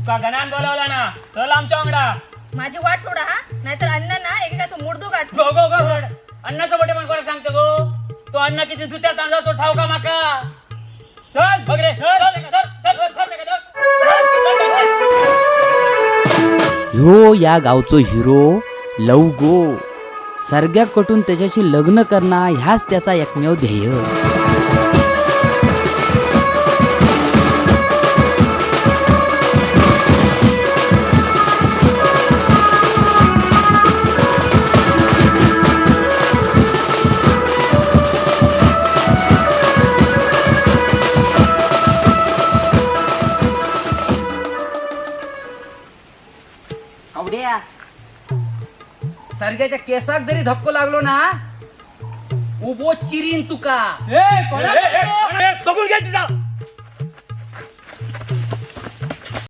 तुका गणान बोलावला ना, चल आमच्या वांगडा. माझी वाट सोडा हा, नाहीतर अण्णा ना एकेकाचं मुडदो गाठ. गो गो गो गो. अण्णाचं मोठे पण कोणा सांगतो गो? तो अण्णा किती जुत्या तांदळा तो ठाव का माका? चल. बघ रे, चल. चल एका, धर, धर, धर, धर, धर, धर. ह्यो या गावचो हिरो लव गो. सर्ग्याक कटून त्याच्याशी लग्न करणं ह्याच त्याचा एकमेव ध्येय. आवड्या, सर्ग्याच्या केसाक जरी धक्को लागलो ना, उभो चिरीन तुका. ए, कोणा- ए, ए, ए, बघून घे तुझा.